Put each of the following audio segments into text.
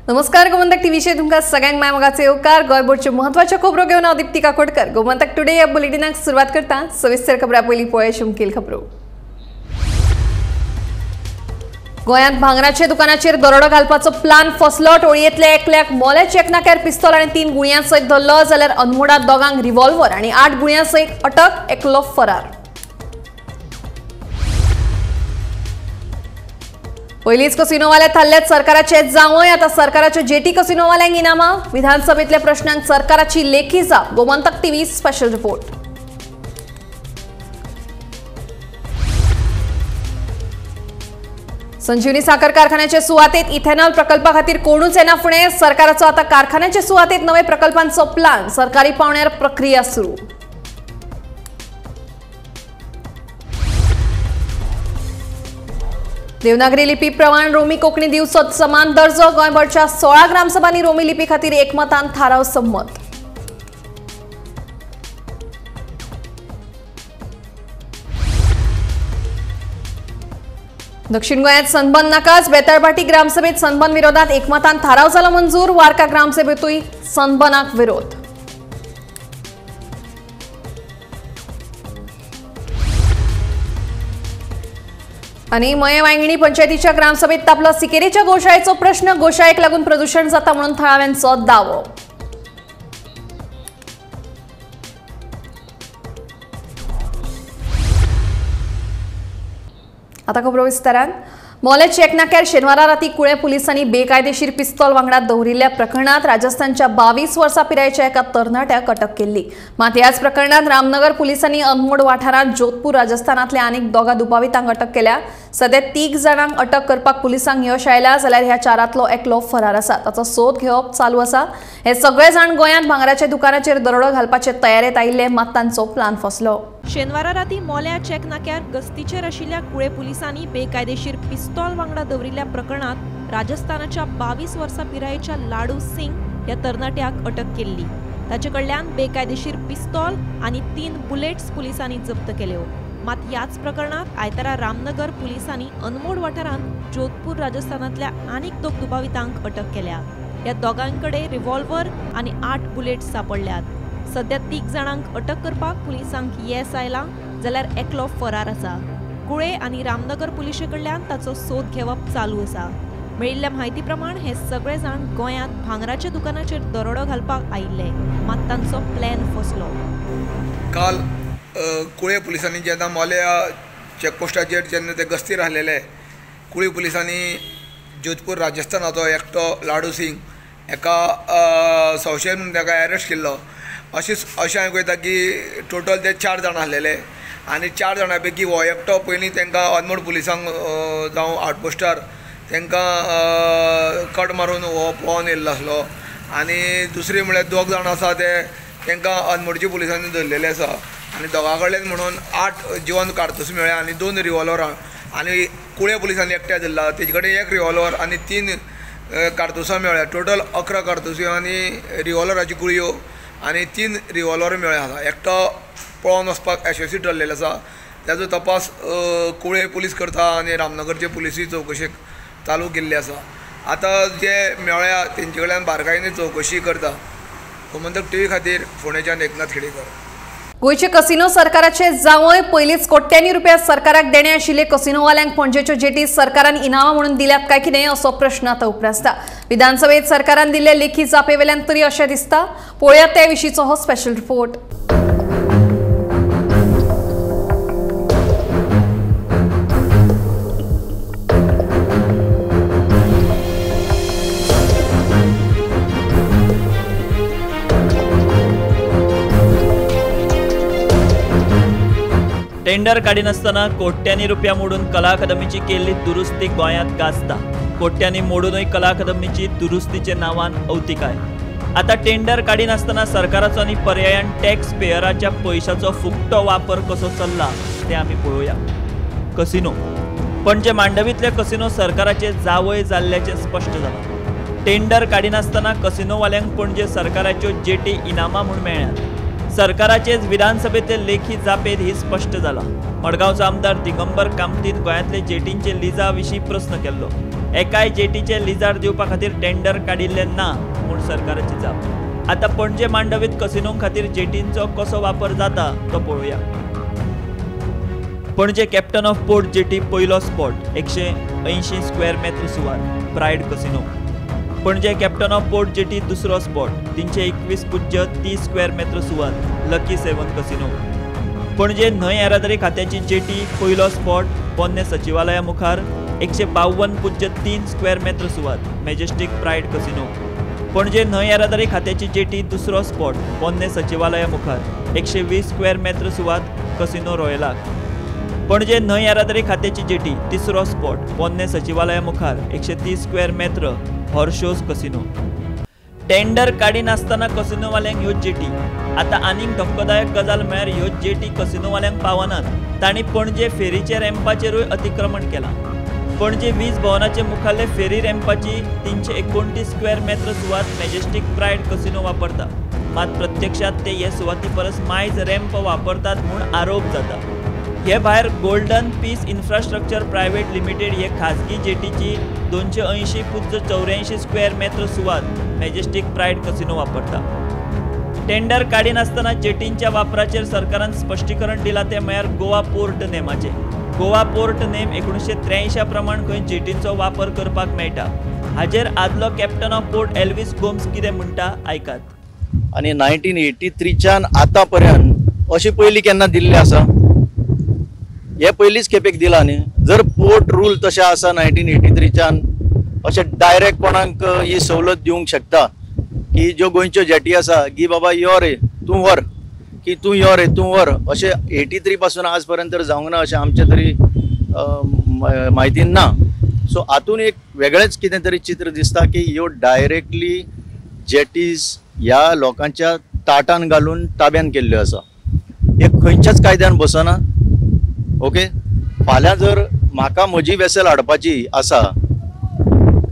नमस्कार, गोमंतक टीव्हीचेर तुमकां सगळ्यांक माय मोगाचो येवकार. गोंयभरच्यो म्हत्वाच्यो खबरो घेवन हांव दीप्ती काकोडकर. गोमंतक टुडे ह्या बुलेटिनाक सुरवात करता. सविस्तर खबरां पयलीं पळोवया मुखेल खबरो. गोंयांत भांगराच्या दुकानाचेर दरोडो घालपाचो प्लान फसलो. टोळयेंतल्या एकल्याक मोले चेकनाक्यार पिस्तोल आनी 3 गुळयां सयत धरलो, जाल्यार अनमोडा दोगांक रिव्हॉल्वर आनी 8 गुळयां सयत अटक, एकलो फरार. पयलींच कसिनोवाले थारल्यात सरकाराचे जावंय, आतां सरकाराच्यो जेटी कसिनोवाल्यांक इनामां. विधानसभेंतल्या प्रश्नांक सरकाराची लेखी जाप. Gomantak TV special report. Sanjivani साखर कारखान्याचे सुवातेत इथेनॉल प्रकल्पा खातीर कोणूच येना फुडें सरकाराचो आतां कारखान्याचे सुवातेत नवे प्रकल्पांचो प्लान. सरकारी पावण्यार प्रक्रिया सुरू. देवनागरी लिपी प्रमाण रोमी कोंकणी दिवचो समान दर्जो. गोंयभरच्या 16 ग्रामसभांनी रोमी लिपी खातीर एकमतान थाराव संमत. दक्षिण गोंयांत सनबन नाकाच. बेताळभाटी ग्रामसभेत सनबन विरोधात एकमतान थाराव जालो मंजूर. वार्का ग्रामसभेतूय सनबनाक विरोध. आनी मये वांगणी पंचायतीच्या ग्रामसभेत तापलो सिकेरीच्या गोशाळेचो प्रश्न. गोशाळेक लागून प्रदूषण जाता म्हणून थळाव्यांचो दावो. आता खबरो विस्तारान. मोले चेकनाक्यार शेनवारा राती कुळे पुलिसांनी बेकायदेशीर पिस्तोल वांगडा दवरिल्ल्या प्रकरणात राजस्थानच्या 22 वर्सां पिरायेच्या एका तरणाट्याक अटक केल्ली. मात ह्याच प्रकरणात रामनगर पुलिसांनी अनमोड वाठारांत जोधपूर राजस्थानांतल्या आनीक 2 दुबावितांक अटक केल्या. सध्या 3 जाणांक अटक करपाक पुलिसांक यश आयला, जाल्यार ह्या 4तलो एकलो फरार आसा. ताचो सोद घेवप चालू आसा. हे सगळे जाण गोंयांत भांगराच्या दुकानाचेर दरोडो घालपाचे तयारेंत आयिल्ले, मात तांचो प्लान फसलो. शेनवारा राती मोल्या चेक नाक्यार गस्तीचेर आशिल्ल्या कुळे पुलिसांनी बेकायदेशीर पिस्तोल वांगडा दवरिल्ल्या प्रकरणात राजस्थानाच्या 22 वर्सां पिरायेच्या लाडू सिंग ह्या तरणाट्याक अटक केल्ली. ताचे कडल्यान बेकायदेशीर पिस्तोल आनी 3 बुलेट्स पुलिसांनी जप्त केल्यो. मात ह्याच प्रकरणात आयतारा रामनगर पुलिसांनी अनमोड वाठारांत जोधपूर राजस्थानांतल्या आनीक 2 दुबावितांक अटक केल्या. ह्या दोगांकडे रिव्हॉल्वर आनी 8 बुलेट्स सापडल्यात. सध्या 3 जाणांक अटक करपाक पुलिसांक येस आयलां, जाल्यार एकलो फरार आसा. कुळे आनी रामनगर पुलिशे कडल्यान ताचो सोद घेवप चालू आसा. मेळिल्ल्या म्हायती प्रमाण हे सगळे जाण गोंयांत भांगराच्या दुकानाचेर दरोडो घालपाक आयिल्ले, मात तांचो प्लॅन फसलो. काल कुळे पुलिसांनी जेन्ना मोल्या चेकपोस्टाचेर जेन्ना ते गस्तीर आसलेले, कुळे पुलिसांनी जोधपूर राजस्थानाचो एकटो लाडू सिंग एका संशय म्हणून ताका अरेस्ट केल्लो. अशें हांवें पळयता की टोटल ते 4 जाण आसलेले आनी 4 जाणां पैकी हो एकटो पयलीं तांकां अनमोड पुलिसांक जावं आउटपोस्टार तांकां कट मारून हो पळोवन येयल्लो आसलो. आनी दुसरी म्हळ्यार 2 जाण आसा ते तांकां अनमोडच्या पुलिसांनी धरलेले आसा. आनी दोगां कडल्यान म्हणून 8 जिवन कारतूस मेळ्ळ्या आनी 2 रिव्हॉल्वरां. आनी कुळे पुलिसांनी एकट्या धरला, तेजे कडेन 1 रिव्हॉल्वर आनी 3 कारतुसां मेळ्ळ्या. टोटल 11 कारतुस्यो आनी रिव्हॉल्वराच्यो गुळयो आनी 3 रिव्हॉल्वर मेळ्ळे आसा. एकटो पळोवन वचपाक यशस्वी ठरलेलो आसा. ताजो तपास कुळे पुलीस करता आनी रामनगरचे पुलिसूय चवकशेक चालू केल्ली आसा. आतां जे मेळ्ळ्या तेंचे कडल्यान बारकायेन चवकशी करता. गोमंतक टीव्ही खातीर फोंडेच्यान एकनाथ खेडेकर. गोंयचे कसिनो सरकाराचे जावंय पयलींच कोट्यांनी रुपया सरकाराक देणे आशिल्ले कसिनोवाल्यांक पणजेच्यो जेटी सरकारान इनामां म्हणून दिल्यात काय कितें असो प्रश्न आतां उप्रासता. विधानसभेत सरकारान दिल्ले लेखी जापे वेल्यान तरी अशें दिसता. पळोवया ते विशींचो हो स्पेशल रिपोर्ट. टेंडर काडिनासतना कोट्यांनी रुपया मोडून कला अकादमीची केल्ली दुरुस्ती गोंयांत गाजता. कोट्यांनी मोडूनय कला अकादमीची दुरुस्तीचे नांवान अवतिकाय. आतां टेंडर काडिनासतना सरकाराचो आनी पर्यायान टॅक्स पेयराच्या पयशाचो फुकटो वापर कसो चल्ला तें आमी पळोवया. कसिनो. पणजे मांडवींतले कसिनो सरकाराचे जावय जाल्ल्याचें स्पश्ट जालां. टेंडर काडिनासतना कसिनोवाल्यांक पणजे सरकाराच्यो जेटी इनामां म्हूण मेळ्ळ्यात. सरकाराचेच विधानसभेतले लेखी जापेत ही स्पश्ट जाला. मडगांवचो आमदार दिगंबर कामतीन गोंयांतले जेटींचे लिजा विशीं प्रस्न केल्लो. एकाय जेटीचे लिजार दिवपा खातीर टेंडर काडिल्लें ना म्हूण सरकाराची जाप। आतां पणजे मांडवीत कसिनों खातीर जेटींचो कसो वापर जाता तो पळोवया। Panaji captain of port jetty पयलो स्पॉट 180 स्क्वेअर मेत्र सुवात pride casino. Panaji captain of port jetty दुसरो स्पॉट 321.30 स्क्वेअर मेत्र सुवात लकी 7 कसिनो। पणजे न्हंय येरादारी खात्याची जेटी पयलो स्पॉट पोन्ने सचिवालया मुखार 152.3 स्क्वेअर मेत्र सुवात मॅजेस्टीक प्रायड कसिनो। पणजे न्हंय येरादारी खात्याची जेटी दुसरो स्पॉट पोन्ने सचिवालया मुखार 120 स्क्वेअर मेत्र सुवात कसिनो रॉयलाक। पणजे न्हंय येरादारी खात्याची जेटी तिसरो स्पॉट पोन्ने सचिवालया मुखार 130 स्क्वेअर मेत्र हॉर्शोज कसिनो। टेंडर काडिनासतना कसिनोवाल्यांक ह्यो जेटी। आतां आनीक धक्कोदायक गजाल म्हळ्यार ह्यो जेटी कसिनोवाल्यांक पावनात, तांणी पणजे फेरीचे रॅम्पाचेरूय अतिक्रमण केलां। पणजे वीज भवनाचे मुखाल्ले फेरी रॅम्पाची 329 स्क्वेअर मेत्र सुवात मॅजेस्टीक प्रायड कसिनो वापरता, मात प्रत्यक्षात ते हे सुवाती परस मायज रॅम्प वापरतात म्हूण आरोप जाता। हे भायर golden peace infrastructure private limited हे खाजगी जेटीची 280.84 स्क्वेअर मेत्र सुवात मॅजेस्टीक प्रायड कसिनो वापरता। टेंडर काडिनासतना जेटींच्या वापराचेर सरकारान स्पश्टीकरण दिलां तें म्हळ्यार गोवा पोर्ट नेमाचें। गोवा पोर्ट नेम 1983 प्रमाण खंय जेटींचो वापर करपाक मेळटा। हाजेर आदलो captain of port Elvis Gomes कितें म्हणटा आयकात। आनी 1983च्यान आतां पर्यंत अशी पयलीं केन्ना दिल्ली आसा? हे पयलीच खेपेक दिला न्ही। जर पोर्ट रूल तशें आसा 1983च्यान अशें डायरेक्ट कोणाक ही सवलत दिवंक शकता की ज्यो गोंयच्यो जेटी आसा की बाबा यो रे तूं व्हर, की तूं यो रे तूं व्हर, अशें 83 पासून आज पर्यंत तर जावंक ना अशें आमचें तरी म्हायतीन ना। सो हातून एक वेगळेंच कितें तरी चित्र दिसता की ह्यो डायरेक्टली जेटीज ह्या लोकांच्या ताटान घालून ताब्यान केल्ल्यो आसा। हे खंयच्याच कायद्यान बसना। ओके, फाल्यां जर म्हाका म्हजी वेसल हाडपाची आसा,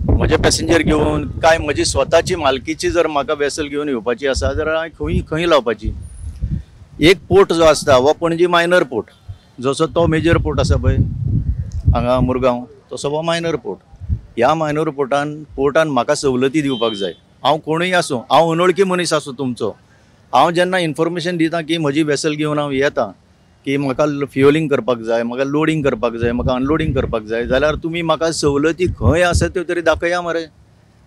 म्हजे पॅसेंजर घेवन काय म्हजी स्वताची मालकीची जर म्हाका वेसल घेवन येवपाची आसा जाल्यार हांवें खंय खंय लावपाची? एक पोर्ट जो आसता हो पणजी मायनर पोर्ट, जसो तो मेजर पोर्ट आसा पळय हांगा मुरगांव, तसो हो मायनर पोर्ट। ह्या मायनर पोर्टान म्हाका सवलती दिवपाक जाय। हांव कोणूय आसूं, हांव अनवळखी मनीस आसूं तुमचो, हांव जेन्ना इन्फॉर्मेशन दिता की म्हजी वेसल घेवन हांव येता की म्हाका फ्युअलिंग करपाक जाय, म्हाका लोडींग करपाक जाय, म्हाका अनलोडींग करपाक जाय, जाल्यार तुमी म्हाका सवलती खंय आसा त्यो तरी दाखया मरे।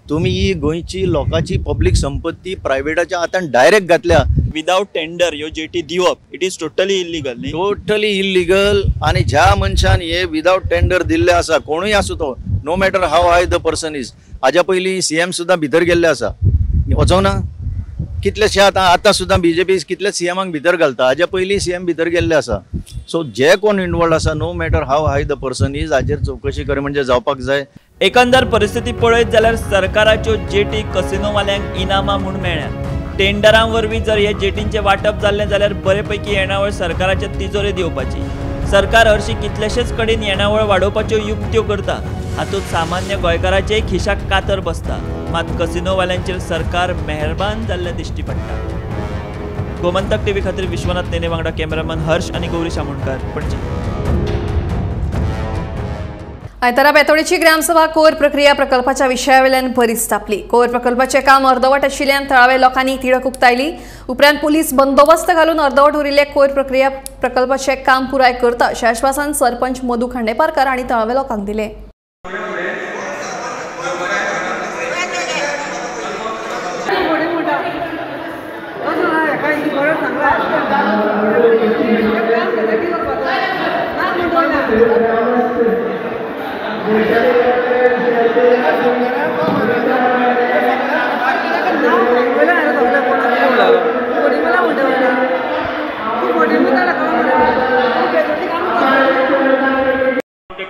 तुमी ही गोंयची लोकांची पब्लीक संपत्ती प्रायवेटाच्या हातान डायरेक्ट घातल्या विदाउट टेंडर ह्यो जेटी दिवप it is totally illegal न्ही? Totally illegal. आनी ज्या मनशान हे विदाउट टेंडर दिल्ले आसा, कोणूय आसूं तो, no matter how high the person is, हाज्या पयलीं सीएम सुद्दां भितर गेल्ले आसा, वचोंक ना कितलेशे आतां आतां सुद्दां बीजेपी कितले सीएमाक भितर घालता, हाज्या पयलीं सीएम भितर गेल्ले आसा। सो जे कोण इनवॉल्ड आसा, no matter how high the person is, हाजेर चवकशी कर म्हणजे जावपाक जाय। एकंदर परिस्थिती पळयत जाल्यार सरकाराच्यो जेटी कसिनोवाल्यांक इनामां म्हूण मेळ्ळ्यात। टेंडरां वरवीं जर हे जेटींचें वांटप जाल्लें जाल्यार बरे पैकी येणावळ सरकाराच्या तिजोरेंत येवपाची। सरकार हरशीं कितलेशेच कडेन येणावळ वाडोवपाच्यो युक्त्यो करता, हातूंत सामान्य गोंयकाराचेय खिशाक कातर बसता, मात कसिनोवाल्यांचेर सरकार मेहरबान जाल्लें दिश्टी पडटा। गोमंतक टीव्ही खातीर विश्वनाथ नेने वांगडा कॅमेरामॅन हर्ष आनी गौरी शामोणकर, पणजी। आयतारा बेतोडेची ग्रामसभा कोयर प्रक्रिया प्रकल्पाच्या विशयावेल्यान बरीच तापली। कोयर प्रकल्पाचें काम अर्दवट आशिल्ल्यान थळाव्या लोकांनी तिडक उक्तायली। उपरांत पुलीस बंदोबस्त घालून अर्दवट उरिल्ले कोयर प्रक्रिया प्रकल्पाचें काम पुराय करता अशें आश्वासन सरपंच मधू खांडेपारकर हांणी थळाव्या लोकांक दिलें।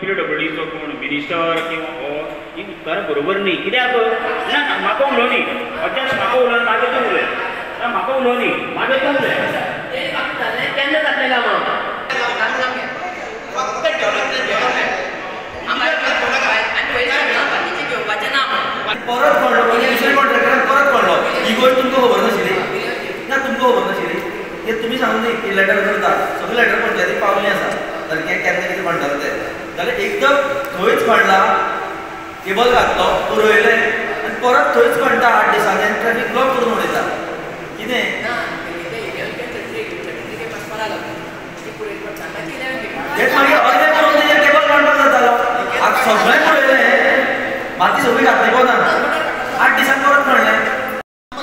पीडब्ल्यूडीचो कोण मिनिस्टर किंवा हो ही उत्तरां बरोबर न्ही। कित्याक ना म्हाका उलोवनी अध्यक्ष म्हाका उलोवन मागीर तूं उलय, ना म्हाका उलोवनी मागीर तूं उलय। केन्ना जातलें काय म्हणून परत पडलो दुसऱ्या कॉन्ट्रॅक्टरान परत पडलो। ही गोश्ट तुमकां खबर नाशिल्ली ना, तुमकां खबर नाशिल्ली हे तुमी सांगून न्ही की लेटर करता, सगळे लेटर पंचायतीक पावल्ली आसा सारकें केन्ना कितें म्हणटाले ते, जाल्यार एकदम थंयच पडला केबल घातलो पुरयलें आनी परत थंयच खणटा 8 दिसांनी आनी ट्रॅफिक ब्लॉक करून उडयता. कितें तेच मागीर अर्दें करून तेजेर केबल काडपाक जातालो. आतां सगळें पुरयलें, माती सगळी घातली पोना, 8 दिसांनी परत खणलें.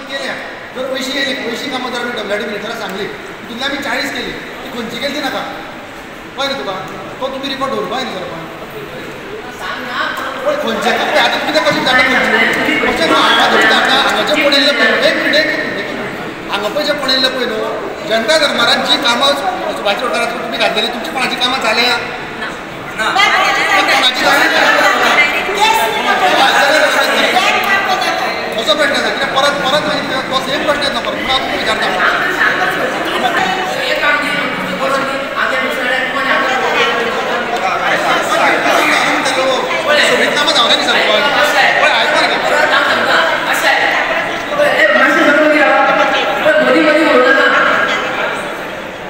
केल्या जर अंयशीं येयली, 80 कामां जर आमी डब्ल्यू डी मिनिस्टराक सांगली तितूंतली आमी 40 केली, ती खंयची केली ती नाका कळ्ळें न्ही तुका, तो तुमी रिकॉर्ड दवरपा न्ही सर. पण खंयचे पळय आतां तुमी तें कशें जाणा खंयचे अशें न्हू. हांगा तुमी जाणा हांगाचें कोण येयल्लें पळय, एक मिनट एक मिनट, हांगा पळय जें कोण येयल्लें पळय न्हू जनता दरबारान जी कामां सुभाष रोडार तुमी घातलेली तुमची कोणाची कामां जाल्या कोणाची जाली असो प्रश्न येता. कित्याक परत परत मागीर तो सेम प्रश्न येता परत, म्हणून हांव तुमकां विचारता. सगळीं कामां जावना न्ही सर, पळय आयकून मदीं मदीं उलोवं नाका,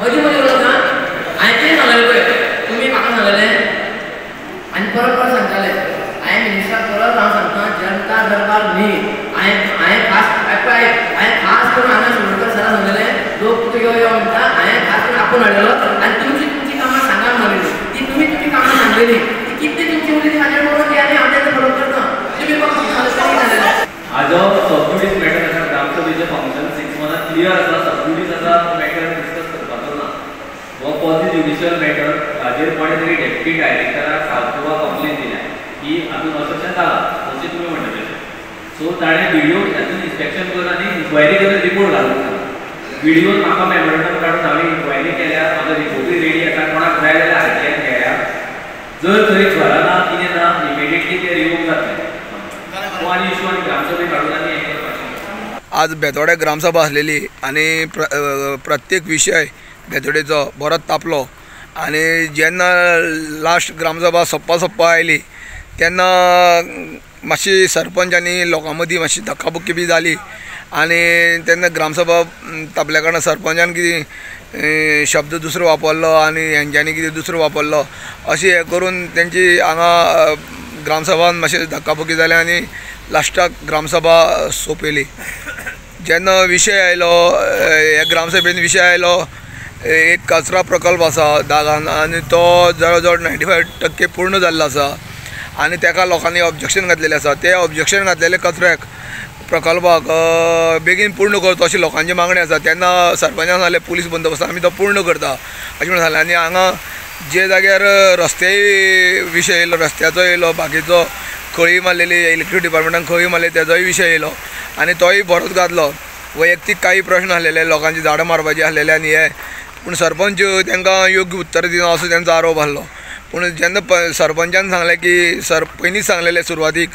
मदीं मदीं उलोवं नाका. हांवें कितें सांगलें पळय, तुमी म्हाका सांगलेलें आनी परत परत सांगताले. हांवें मिनिस्टराक परत हांव सांगता, जनता दरबार न्ही. हांवें खास पळय, हांवें खास करून हांगा शिरोडकर सराक सांगलेलें, लोक तुका यो यो म्हणटा, हांवें खास करून आपोवन हाडलेलो आनी तुमची तुमची कामां सांगा म्हणलेली, ती तुमी तुमची कामां सांगलेली, ती कितली तुमची उरली ती म्हाज्या बरोबर ती आनी हांव तेन्ना बरोबर करता. तुमी म्हाका सांगलें हाजो सबज्युडीस मॅटर आसा. ग्रामसभेचें फंक्शन 6 मंथान क्लियर आसा, सबज्युडीस आसा, मॅटर डिस्कस करपाचो ना. हो कॉजी ज्युडिशियल मॅटर. हाजेर कोणें तरी डेप्युटी डायरेक्टराक सावथ गोवा कंप्लेन दिल्या की हातून अशें अशें जालां अशें तुमी म्हणटा तशें. सो ताणें विडियो हातून इन्स्पेक्शन करून आनी इन्क्वायरी करून रिपोर्ट घालूंक सांगला. विडियोन म्हाका मेमोरंडम काडून हांवें इन्क्वायरी केल्या, म्हाजो रिपोर्टूय रेडी आसा. कोणाक जाय जाल्यार आरटीआयन घेया. जर थंय खरें ना कितें ना इमिडिएटली तें रिवोक जातलें. हो आनी इशू आनी ग्रामसभे काडून आनी हें करपाचें. आज बेतोड्या ग्रामसभा आसलेली आनी प्रत्येक विशय बेतोडेचो बरोच तापलो. आनी जेन्ना लास्ट ग्रामसभा सोंपपा सोंपपा आयली तेन्ना मातशी सरपंच आनी लोकां मदीं मातशी धक्काबुक्की बी जाली आनी तेन्ना ग्रामसभा तापल्या कारणान सरपंचान कितें शब्द दुसरो वापरलो आनी हेंच्यांनी कितें दुसरो वापरलो अशें हें करून तेंची हांगा ग्रामसभान मातशें धक्काबुक्की जाली आनी लास्टाक ग्रामसभा सोंपयली. जेन्ना विशय आयलो ह्या ग्रामसभेन विशय आयलो एक कचरा प्रकल्प आसा दागान आनी तो जवळ जवळ 95% पूर्ण जाल्लो आसा आनी ताका लोकांनी ऑब्जेक्शन घातलेलें आसा. ते ऑब्जेक्शन घातलेले कचऱ्याक प्रकल्पाक बेगीन पूर्ण करचो अशी लोकांची मागणी आसा. तेन्ना सरपंचान सांगलें पुलीस बंदोबस्त आमी तो पूर्ण करता अशें म्हणून सांगलें. आनी हांगा जे जाग्यार रस्तेय विशय येयलो, रस्त्याचो येयलो, बाकीचो खळी मारलेली इलेक्ट्रीक डिपार्टमेंटान खळी मारली तेजोय विशय येयलो आनी तोय बरोच गाजलो. वैयक्तीक काही प्रश्न आसलेले, लोकांची झाडां मारपाची आसलेले आनी हे, पूण सरपंच तांकां योग्य उत्तर दिना असो तेंचो आरोप आसलो. पूण जेन्ना सरपंचान सांगलें की सर पयलींच सांगलेलें सुरवातीक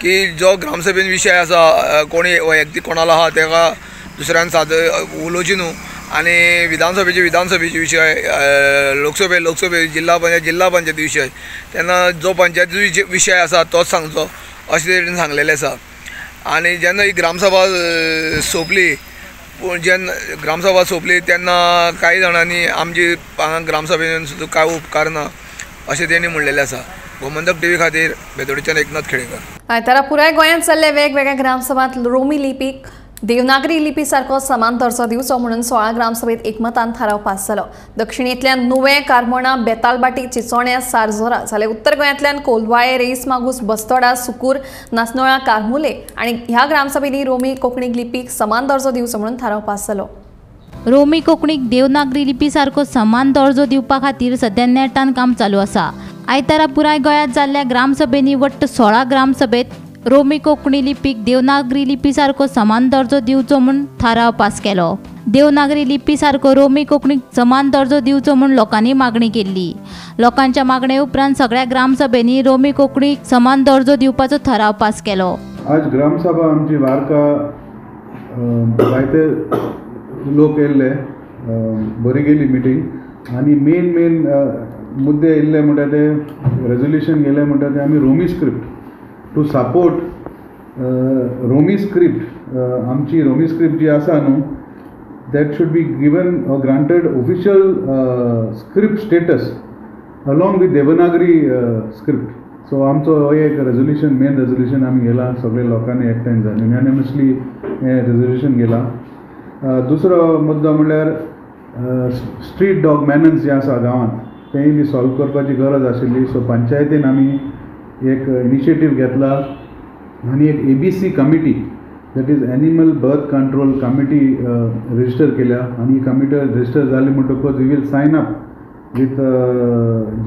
की जो ग्रामसभेन विशय आसा कोणी वैयक्तीक कोणालो आहा ताका दुसऱ्यान साद उलोवची न्हू आनी विधानसभेचे विधानसभेचे विशय, लोकसभे लोकसभे, जिल्हा पंचायत जिल्हा पंचायती विशय, तेन्ना जो पंचायती विशय आसा तोच सांगचो अशें तरेन सांगलेलें आसा. आनी जेन्ना ही ग्रामसभा सोंपली, पूण जेन्ना ग्रामसभा सोंपली तेन्ना कांय जाणांनी आमची हांगा ग्रामसभेन सुद्दां कांय उपकारना अशें तेणी म्हणलेलें आसा. गोमंतक टीव्ही खातीर बेतोडेच्यान एकनाथ खेडेकर. आयतारा पुराय गोंयांत चल्ले वेगवेगळ्या ग्रामसभांत रोमी लिपीक देवनागरी लिपी सारको समान दर्जो दिवचो म्हणून 16 ग्रामसभेत एकमतान थाराव पास जालो. दक्षिणेंतल्यान नुवें, कारमोणा, बेतालबाटी, चिचोण्या, सारझोरा जाल्यार उत्तर गोंयांतल्यान कोलवाळे, रेईस मागूस, बस्तोडा, सुकूर, नासनोळा, कारमुले आनी ह्या ग्रामसभेंनी रोमी कोंकणी लिपीक समान दर्जो दिवचो म्हणून थाराव पास जालो. रोमी कोंकणीक देवनागरी लिपी सारको समान दर्जो दिवपा खातीर सध्या नेटान काम चालू आसा. आयतारा पुराय गोंयांत जाल्ल्या ग्रामसभेंनी वट्ट 16 ग्रामसभेत रोमी कोंकणी लिपीक देवनागरी लिपी सारको समान दर्जो दिवचो म्हूण थाराव पास केलो. देवनागरी लिपी सारको रोमी कोंकणीक समान दर्जो दिवचो म्हूण लोकांनी मागणी केल्ली. लोकांच्या मागणे उपरांत सगळ्या ग्रामसभेंनी रोमी कोंकणीक समान दर्जो दिवपाचो थाराव पास केलो. आज ग्रामसभा आमची वार्का जायते लोक येयल्ले, बरी गेली मिटींग आनी मेन मेन मुद्दे येयल्ले म्हणटा ते रेजोल्युशन गेले म्हणटा ते आमी Romi script to support Romi script, आमची रोमी स्क्रिप्ट जी आसा न्हू, that should be given or granted official script status along with Devanagari script. So आमचो हो एक रेजोल्युशन, मेन रेजोल्युशन आमी घेला, सगळे लोकांनी एकठांय जावन युनॅनिमसली हें रेजोल्युशन घेलां. दुसरो मुद्दो म्हणल्यार स्ट्रीट डॉग मॅनन्स जें आसा गांवांत तेंय बी सॉल्व करपाची गरज आशिल्ली. सो पंचायतीन आमी एक इनिशिएटीव घेतला आनी एक ABC committee, that is animal birth control committee register केल्या आनी ही कमिटी रजिस्टर जाली म्हणटकच we will sign up with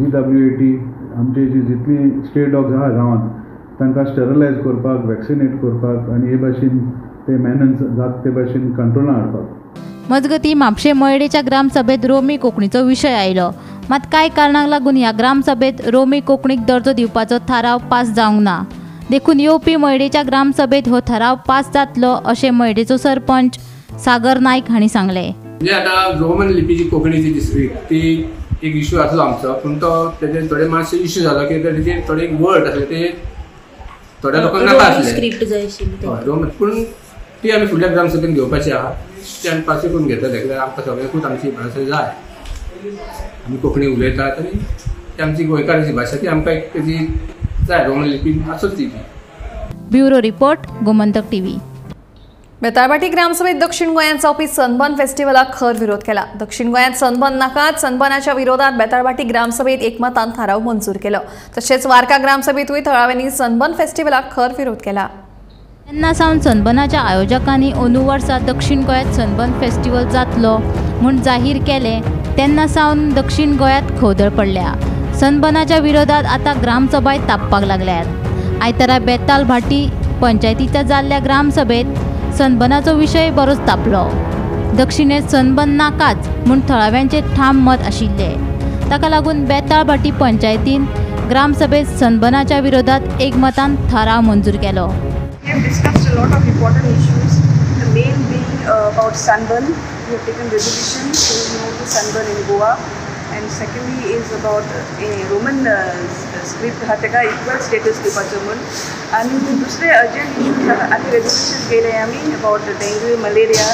GWAT. आमची जी जितली स्ट्रे डॉग्स आहा गांवांत तांकां स्टरलायज करपाक, वॅक्सिनेट करपाक आनी हे भाशेन ते मॅनन्स जाता ते भाशेन कंट्रोलान हाडपाक. मजगतीं म्हापशें मयडेच्या ग्रामसभेत रोमी कोंकणीचो विशय आयलो, मात कांय कारणांक लागून ह्या ग्रामसभेत रोमी कोंकणीक दर्जो दिवपाचो थाराव पास जावंक ना. देखून येवपी मयडेच्या ग्रामसभेत हो थाराव पास जातलो अशें मयडेचो सरपंच सागर नायक हांणी सांगलें. म्हणजे आतां रोमन लिपीची कोंकणीची दिसली ती एक इशू आसलो आमचो, पूण तो तेजे थोडे मातशे इशू जालो की तेजेर थोडे वर्ड आसले ते थोड्या लोकांक नाका आसले, रोमन, पूण ती आमी फुडल्या ग्रामसभेन घेवपाची आहा, ती आमी पासूय करून घेतले कित्याक आमकां सगळ्यांकूच आमची भाशा जाय, आमी कोंकणी उलयतात आनी ती आमची गोंयकारांची भाशा ती आमकां एक तेजी जाय, रोमन लिपी आसूच ती. Bureau report, Gomantak TV. Betalbatim ग्रामसभेत दक्षिण गोंयांत जावपी सनबर्न फेस्टिवलाक खर विरोध केला. दक्षिण गोंयांत सनबर्न नाकात, सनबर्नाच्या विरोधात बेताळभाटी ग्रामसभेत एकमतान थाराव मंजूर केलो. तशेंच वार्का ग्रामसभेतूय थळाव्यांनी सनबर्न फेस्टिवलाक खर विरोध केला. तेन्ना सावन सनबर्नाच्या आयोजकांनी अंदू वर्सा दक्षिण गोंयांत सनबर्न फेस्टिवल जातलो म्हूण जाहीर केलें तेन्ना सावन दक्षिण गोंयांत खवदळ पडल्या. सनबर्नाच्या विरोधात आतां ग्रामसभाय तापपाक लागल्यात. आयतारा बेतालभाटी पंचायतीच्या जाल्ल्या ग्रामसभेत सनबर्नाचो विशय बरोच तापलो. दक्षिणेत सनबर्न नाकाच म्हूण थळाव्यांचें ठाम मत आशिल्लें. ताका लागून बेताळभाटी पंचायतीन ग्रामसभेत सनबर्नाच्या विरोधात एकमतान थाराव मंजूर केलो. We have discussed a lot of important issues, the main being about sunburn. We have taken resolution to remove the sunburn in Goa, and secondly is about a Roman script हा ताका equal status दिवपाचो म्हूण. आनी दुसरे urgent issues आनी resolution केले आमी about dengue, malaria,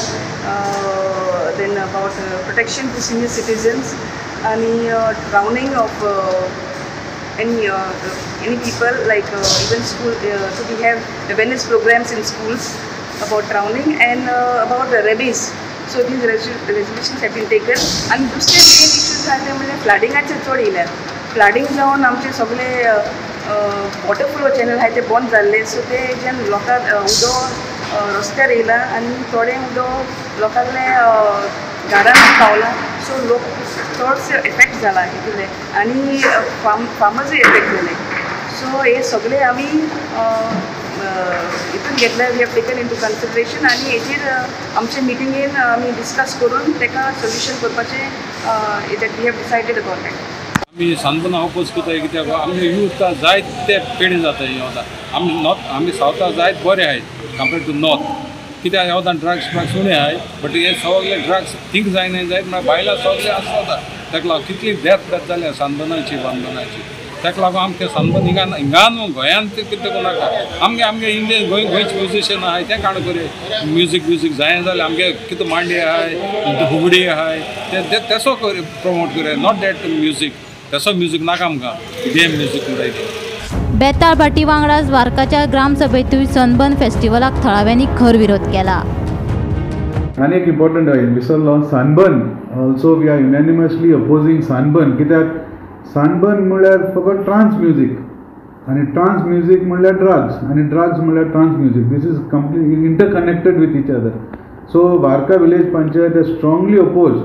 then about protection to senior citizens आनी drowning of any people, like even school, so we have awareness programs in schools about drowning and about rabies. So these resolutions have been taken. And दुसरे main issues आहा ते म्हणजे फ्लडिंगाचे चड येयल्यात. Flooding जावन आमचे सगळे water flow channel आहाय ते बंद जाल्ले, सो ते जेन लोकांक उदक रस्त्यार येयला आनी थोडें उदक लोकांले घरान पावलां, सो लोक चडशे एफेक्ट जाला हितूंतले आनी फार्मर्सूय एफेक्ट जाले. सो हे सगळे आमी हितून घेतले, we have taken into consideration आनी हेजेर आमचे मिटिंगेन आमी डिस्कस करून ताका सोल्युशन करपाचें that we have decided about that. आमी सनबर्न अपोज करता कित्याक आमचे यूथ जायते पेडे जाता हे वता. आमी नॉर्थ, आमी सावथाक जायत बरे आहाय कंपेर्ड टू नॉर्थ, कित्याक ह्या वतान ड्रग्स ब्रग्स उणें आहाय, बट हे सगळे ड्रग्स थिंग जायना जायत म्हळ्यार बायलां सगळे आसता, ताका लागून कितली डेथ जाल्या सनबर्नाची बानबर्नाची. ताका लागून आमकां सनबर्न हिंगा हिंगा न्हू गोंयांत कितें करूं नाका, आमगे आमगे इंडियन गोंय गोंयचे म्युजिशियन आहाय तें काणू करूं, म्युजीक ब्युजीक जाय जाल्यार आमगे कितें मांडे आहाय, फुगडी आहाय ते तेसो प्रमोट करूं, not that music, तसो म्युजीक नाका आमकां, गेम म्युजीक म्हणटाय तें. बेताळभाटी वांगडाच वार्काच्या ग्रामसभेतूय सनबर्न फेस्टिवलाक थळाव्यांनी खर विरोध केला. आनी एक इम्पॉर्टंट विसरलो, sunburn also we are unanimously opposing sunburn. कित्याक सनबर्न म्हणल्यार फकत ट्रान्स म्युजीक आनी ट्रान्स म्युजीक म्हणल्यार ड्रग्स आनी ड्रग्स म्हणल्यार trance music. This is completely interconnected with each other. So Varca village panchayat has strongly oppose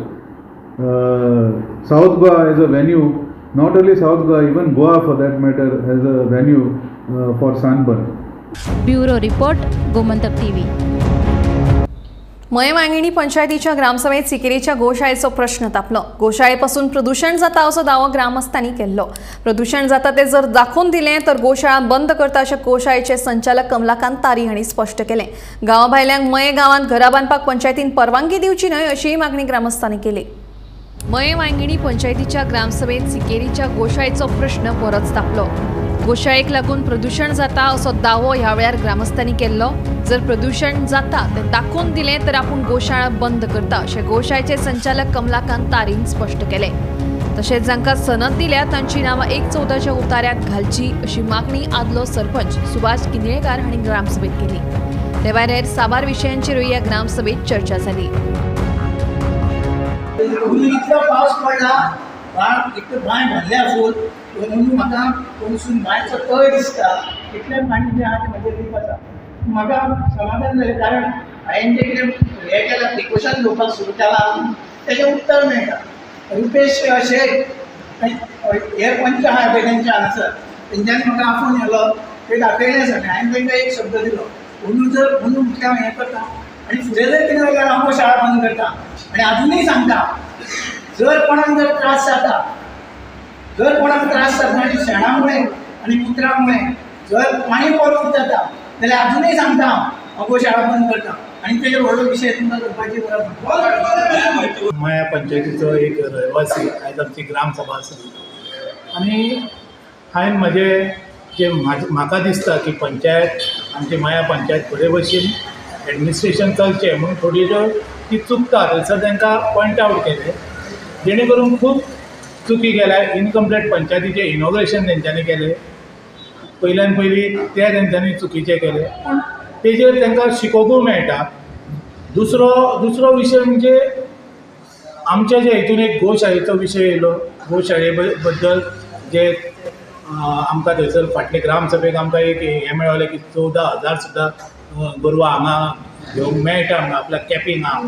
South Goa as a venue, not only South Goa, even Goa for that matter as a venue for sunburn. Bureau report, Gomantak TV. Mayem Vaingini पंचायतीच्या ग्रामसभेत सिकेरीच्या गोशाळेचो प्रश्न तापलो. गोशाळेपासून प्रदूषण जाता असो दावो ग्रामस्थांनी केल्लो. प्रदूषण जाता ते जर दाखोवन दिलें तर गोशाळा बंद करता अशें गोशाळेचे संचालक कमलाकांत तारी हांणी स्पश्ट केलें. गांवा भायल्यांक मये गांवांत घरां बांदपाक पंचायतीन परवानगी दिवची न्हय अशीय मागणी ग्रामस्थांनी केली. मये वांगिणी पंचायतीच्या ग्रामसभेत सिकेरीच्या गोशाळेचो प्रश्न परत तापलो. गोशाळेक लागून प्रदूषण जाता असो दावो ह्या वेळार ग्रामस्थांनी केल्लो. जर प्रदूषण जाता तें दाखोवन दिलें तर आपूण गोशाळा बंद करता अशें गोशाळेचे संचालक कमलाकांत तारीन स्पश्ट केलें. तशेंच जांकां सनद दिल्या तांची नांवां 1/14च्या उतार्यांत घालची अशी मागणी आदलो सरपंच सुभाष किनळेकार हांणी ग्रामसभेत केली. ते भायर हेर साबार विशयांचेरूय ह्या ग्रामसभेत चर्चा जाली. इतलो पावस पडला, इतलें बांय भरल्या फूल, म्हणून म्हाका कोणसून बांयचो तळ दिसता, इतलें पाणी जें आहा तें म्हजें डीप आसा. म्हाका समाधान जालें, कारण हांवें जें कितें हें केलां, प्रिकॉशन घेवपाक सुरू केलां, तेजें उत्तर मेळटा. रुपेश शेख हे पंच आहा पळय तेंचे हांगासर, तेंच्यांनी म्हाका आफोवन व्हेलो, ते दाखयलें सगळें. हांवें तांकां एक शब्द दिलो, अंदू जर अंदू म्हटल्यार हांव हें करता आनी फुडें जर कितें जाल्यार हांव शाळा बंद करता. आनी आजुनूय सांगता, जर कोणाक जर त्रास जाता, जर कोणाक त्रास जाता आनी शेणा मुळे आनी मुत्रा मुळे जर पाणी पॉल्यूट जाता जाल्यार आजुनूय सांगता हांव गोशाळा बंद करता. आनी तेजेर व्हडलो विशय तुमकां करपाची गरज ना. माया पंचायतीचो एक रहिवासी, आयज आमची ग्रामसभा आसली आनी हांवें म्हजे जे म्हाका दिसता की पंचायत आमची माया पंचायत बरे भशेन एडमिनिस्ट्रेशन चलचें म्हणून थोडी ज्यो ती चुकता थंयसर तांकां पॉयंट आवट केलें, जेणे करून खूब चुकी केल्या. इनकम्प्लीट पंचायतीचें इनॉग्रेशन तेंच्यांनी केलें, पयल्यान पयलीं तें तेंच्यांनी चुकीचें केलें, पूण तेजेर तांकां शिकोवकूय मेळटा. दुसरो विशय म्हणजे आमच्या जे हितून एक गोशाळेचो विशय येयलो. गोशाळे बद्दल जे आमकां थंयसर फाटले ग्रामसभेक आमकां एक हें मेळोलें की 14,000 सुद्दां गोरवां हांगा घेवंक मेळटा म्हणून आपल्या कॅपिंग आहा.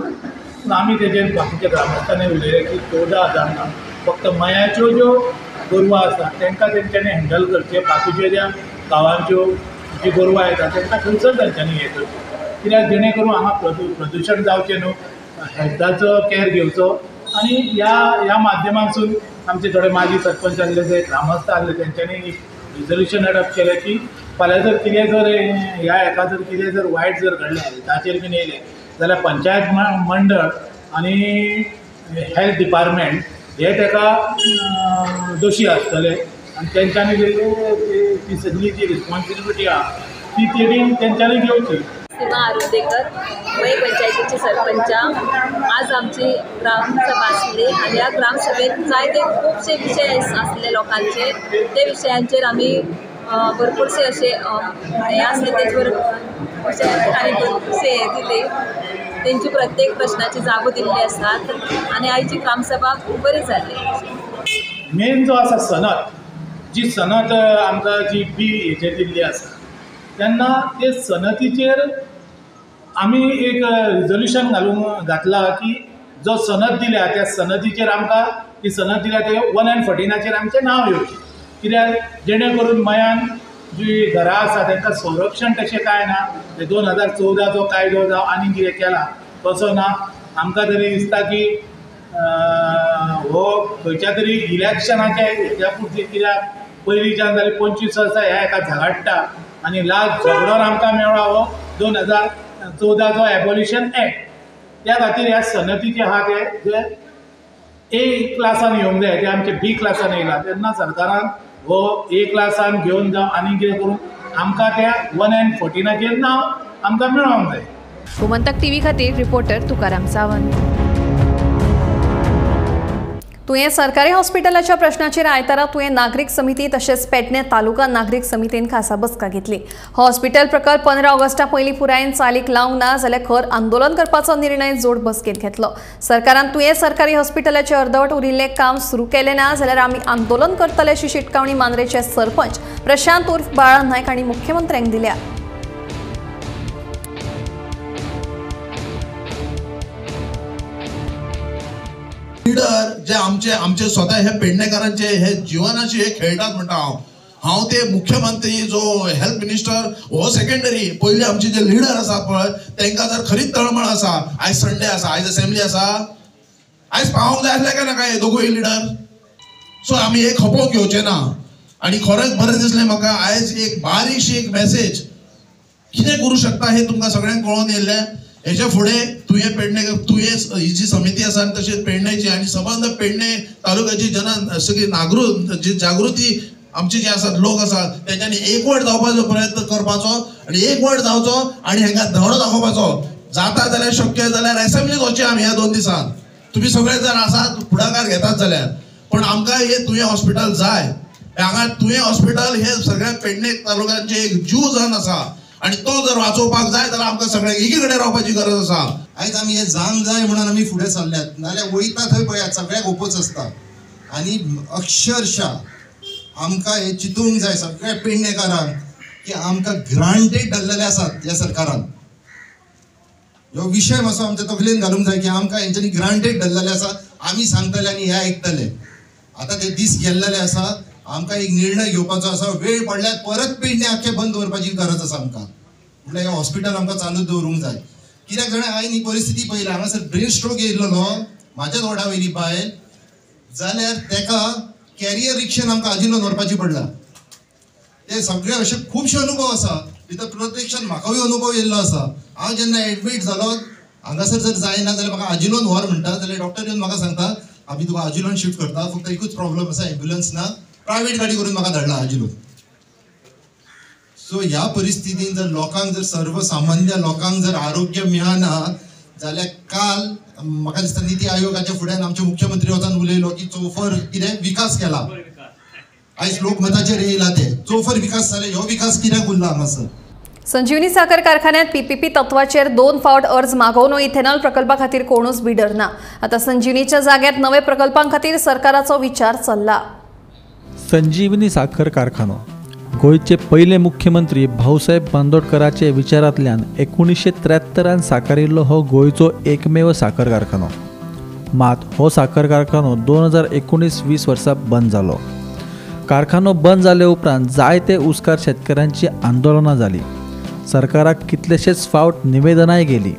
पूण आमी तेजेर बाकीच्या ग्रामस्थांनी उलयलें की 14,000 ना, फक्त मयाच्यो ज्यो गोरवां आसा तांकां तेंच्यांनी हँडल करचें, बाकीच्यो ज्या गांवांच्यो जी गोरवां येता तांकां थंयसर तेंच्यांनी हें करचें, कित्याक जेणे करून हांगा प्रदुशण जावचें न्हू, हेल्थाचो कॅर घेवचो. आनी ह्या माध्यमांतसून आमचे थोडे माजी सरपंच आसले, जे ग्रामस्थ आसले, तेंच्यांनी रिजोल्युशन एडॉप्ट केलें की फाल्यां जर कितें जर ह्या हेका जर कितें जर वायट जर घडलें, हेल्थाचेर बीन येयलें जाल्यार पंचायत मंडळ आनी हेल्थ डिपार्टमेंट हे ताका दोशी आसतले आनी तेंच्यांनी ती सगळी जी रिस्पॉन्सिबिलिटी आहा ती तेणी तेंच्यांनी घेवची. सीमा आरुंदेकर, मये पंचायतीचे सरपंच. आज आमची ग्रामसभा आसली आनी ह्या ग्रामसभेत जायते खुबशे विशय आसले लोकांचे, ते विशयांचेर आमी भरपूरशे अशे हे आसले, तेजेर विशयांचेर आमी भरपूरशे हे दिले, तेंची प्रत्येक प्रश्नाची जागो दिल्ली आसात आनी आयची ग्रामसभा खूब बरी जाली. मेन जो आसा सनद, जी सनद आमकां जी बी हेचेर दिल्ली आसा, तेन्ना ते सनदीचेर आमी एक रिजोल्युशन घातलां की जो सनद दिल्या त्या सनदीचेर आमकां ती सनद दिल्या ते 1 and 14 आमचें नांव येवचें, कित्याक जेणे करून मयान जी घरां आसा तांकां संरक्षण तशें कांय ना. 2014चो कायदो जावं आनी कितें केला तसो ना. आमकां तरी दिसता की हो खंयच्या तरी इलेक्शनाच्या हेच्या पुरती, कित्याक पयलींच्यान जाल्यार 25 वर्सां ह्या हेका झगडटा आनी लास्ट झगडोन आमकां मेळ्ळो हो 2014चो एबोलिशन एक्ट. त्या खातीर ह्या सनदीचे आहा ते जे ए क्लासान येवंक जाय ते आमचे बी क्लासान येयला, तेन्ना सरकारान हो ए क्लासान घेवन जावं आनी कितें करून आमकां त्या 1 and 14 नांव आमकां मेळोंक जाय. गोमंतक टीव्ही खातीर रिपोर्टर तुकाराम सावंत. तुयें सरकारी हॉस्पिटलाच्या प्रश्नाचेर आयतारा तुयें नागरीक समिती तशेंच पेडणे तालुका नागरीक समितीन खासा बसका घेतली. हॉस्पिटल प्रकल्प 15 ऑगस्टा पयलीं पुरायेन चालीक लावंक ना जाल्यार खर आंदोलन करपाचो निर्णय जोड बसकेंत घेतलो. सरकारान तुयें सरकारी हॉस्पिटलाचें अर्दवट उरिल्लें काम सुरू केलें ना जाल्यार आमी आंदोलन करतले अशी शिटकावणी मांद्रेचे सरपंच प्रशांत उर्फ बाळा नायक हांणी मुख्यमंत्र्यांक दिल्या. लिडर जे आमचे आमचे स्वता हे पेडणेकारांचे हे जिवनाचे हे खेळटात म्हणटा हांव हांव ते मुख्यमंत्री जो हेल्थ मिनिस्टर हो सेकंडरी, पयले आमचे जे लिडर आसात पळय तांकां जर खरीच तळमळ आसा, आयज संडे आसा, आयज असेंब्ली आसा, आयज पावोंक जाय आसले काय ना काय दोगूय लिडर. सो आमी हे खपोवंक घेवचे ना. आनी खरेंच बरें दिसलें म्हाका आयज एक बारीकशी एक मॅसेज कितें करूं शकता हे तुमकां सगळ्यांक कळोन येयल्लें. हेच्या फुडें तुयें पेडणे तुयें ही जी समिती आसा आनी तशेंच पेडणेची आनी सबंद पेडणे तालुक्याची जन सगळी नागृत जी जागृती आमची जी आसात लोक आसात तेंच्यांनी एकवट जावपाचो प्रयत्न करपाचो आनी एकवट जावचो आनी हेंकां धडो दाखोवपाचो. जाता जाल्यार शक्य जाल्यार एसेंब्लीक वचचें आमी ह्या 2 दिसान. तुमी सगळे जर आसात फुडाकार घेतात जाल्यार, पण आमकां हे तुयें हॉस्पिटल जाय. हांगा तुयें हॉस्पिटल हे सगळ्या पेडणे तालुक्याचें एक जीव जावन आसा आनी तो जर वाचोवपाक जाय जाल्यार आमकां सगळ्यांक एकी कडेन रावपाची गरज आसा. आयज आमी हे जावंक जाय म्हणून आमी फुडें सरल्यात, नाजाल्यार वयता थंय पळयात सगळ्याक ओपोच आसता. आनी अक्षरशा आमकां हें चिंतूंक जाय सगळ्या पेडणेकारांक की आमकां ग्रांटेड धरलेले आसात ह्या सरकारान. हो विशय मातसो आमच्या तकलेन घालूंक जाय की आमकां हेंच्यांनी ग्रांटेड धरलेले आसा, आमी सांगतले आनी हे आयकतले. आतां ते दीस गेल्लेले आसा, आमकां एक निर्णय घेवपाचो आसा. वेळ पडल्यार परत पेडणे आख्खें बंद दवरपाची गरज आसा आमकां. म्हटल्यार हें हॉस्पिटल आमकां चालू दवरूंक जाय. कित्याक जाणा हांवें ही परिस्थिती पळयल्या, हांगासर ब्रेन स्ट्रोक येयल्लो म्हाज्याच वडा वयली बायल, जाल्यार तेका कॅरियर रिक्षेन आमकां आजिलोन व्हरपाची पडला. ते सगळे अशे खुबशे अनुभव आसा, भितर प्रत्यक्षान म्हाकाय अनुभव येयल्लो आसा. हांव जेन्ना एडमीट जालो हांगासर जर जायना जाल्यार म्हाका आजिलोन व्हर म्हणटा, जाल्यार डॉक्टर येवन म्हाका सांगता आमी तुका आजिलोन शिफ्ट करता, फक्त एकूच प्रॉब्लम आसा, एम्ब्युलन्स ना, प्रायवेट गाडी करून म्हाका धाडला आजिलोन. सो ह्या परिस्थितीन जर लोकांक जर सर्वसामान्य लोकांक जर आरोग्य मेळना जाल्यार काल म्हाका दिसता निती आयोगाच्या फुड्यान आमचे मुख्यमंत्री वचून उलयलो की चौफर कितें विकास केला, आयज लोकमताचेर येयला ते चौफर विकास जाले, ह्यो विकास कित्याक उरला हांगासर. संजीवनी साखर कारखान्यात पीपीपी तत्वाचेर 2 फावट अर्ज मागोवन इथेनॉल प्रकल्पा खातीर कोणूच बिडर ना. आता संजीवनीच्या जाग्यात नवे प्रकल्पां खातीर सरकाराचो विचार चल्ला. संजीवनी साखर कारखानो गोंयचे पयले मुख्यमंत्री भाऊसाहेब बांदोडकराचे विचारांतल्यान 1973 साकारिल्लो हो गोंयचो एकमेव साखर कारखानो. मात हो साखर कारखानो 2019-20 वर्सा बंद जालो. कारखानो बंद जाले उपरांत जायते उसकार शेतकऱ्यांची आंदोलनां जाली. सरकाराक कितलेशेच फावट निवेदनाय गेली.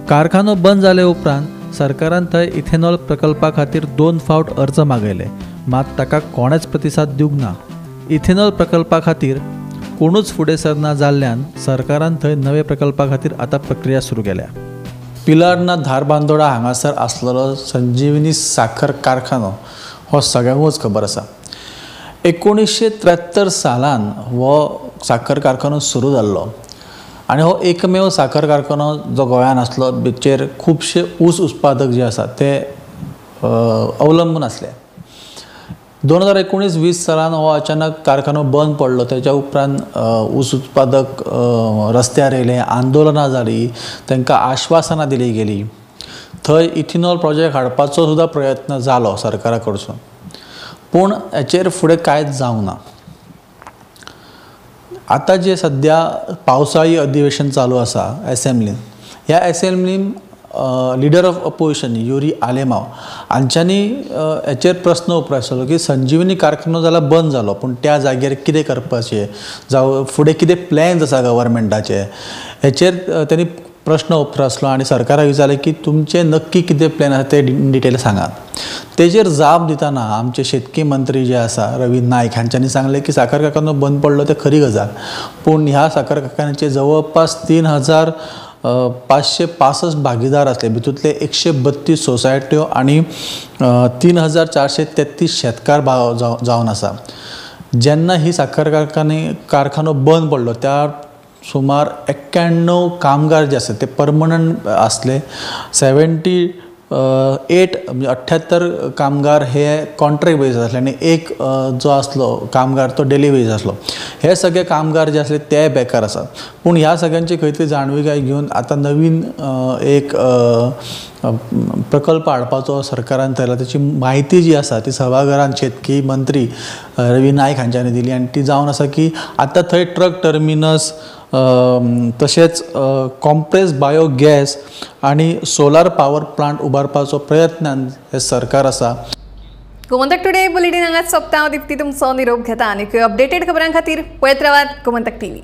कारखानो बंद जाले उपरांत सरकारान थंय इथेनॉल प्रकल्पा खातीर 2 फावट अर्ज मागयले, मात ताका कोणेच प्रतिसाद दिवंक ना. इथेनॉल प्रकल्पा खातीर कोणूच फुडें सरना जाल्ल्यान सरकारान थंय नवे प्रकल्पा खातीर आतां प्रक्रिया सुरू केल्या. पिलारना धारबांदोडा हांगासर आसलेलो संजीवनी साखर कारखानो हो सगळ्यांकूच खबर आसा. 1973 सालान हो साखर कारखानो सुरू जाल्लो आनी हो एकमेव साखर कारखानो जो गोंयांत आसलो, तेचेर खुबशे ऊस उत्पादक जे आसा ते अवलंबून आसले. 2019-20 सालान हो अचानक कारखानो बंद पडलो. तेच्या उपरांत ऊस उत्पादक रस्त्यार येयले, आंदोलनां जालीं, तांकां आश्वासनां दिली गेली. थंय इथेनॉल प्रोजेक्ट हाडपाचो सुद्दां प्रयत्न जालो सरकारा कडसून, पूण हेचेर फुडें कांयच जावंक ना. आतां जे सद्या पावसाळी अधिवेशन चालू आसा एसेंब्लीन, ह्या एसेंब्लीन leader of opposition Yuri Alemao हांच्यांनी हेचेर प्रस्न उप्रासलो की संजीवनी कारखानो जाल्यार बंद जालो, पूण त्या जाग्यार कितें करपाचें, जावं फुडें कितें प्लॅन्स आसा गव्हर्मेंटाचे, हेचेर तेणी प्रश्न उप्रासलो आनी सरकाराक विचारलें की तुमचें नक्की कितें प्लॅन आसा ते डिटेल सांगात. तेजेर जाप दितना आमचे शेतकी मंत्री जे आसा रवी नायक हांच्यांनी सांगलें की साखर कारखानो बंद पडलो ते खरी गजाल, पूण ह्या साखर कारखान्याचे जवळपास 3565 भागीदार आसले, भितूंतले 132 सोसायट्यो आनी 3433 शेतकार जावन आसा. जेन्ना ही साखर कारखानो बंद पडलो त्या सुमार 91 कामगार जे आसा ते परमनंट आसले. 78 म्हणजे 78 कामगार हे कॉन्ट्रॅक्ट बेजीस आसले आनी एक जो आसलो कामगार तो डेली वेज आसलो. हे सगळे कामगार जे आसले ते बेकार आसात. पूण ह्या सगळ्यांची खंय तरी जाणविकाय घेवन आतां नवीन एक प्रकल्प हाडपाचो सरकारान थरयला. तेची म्हायती जी आसा ती सभाघरान शेतकी मंत्री रवी नायक हांच्यांनी दिली आनी ती जावन आसा की आतां थंय ट्रक टर्मिनस तशेंच कॉम्प्रेस बायोगॅस आनी सोलार पावर प्लांट उबारपाचो प्रयत्नान हे सरकार आसा. गोमंतक टुडे बुलेटीन हांगाच सोंपता. हांव दीप्ती तुमचो निरोप घेता आनी अपडेटेड खबरां खातीर पळयत रावात गोमंतक टीव्ही.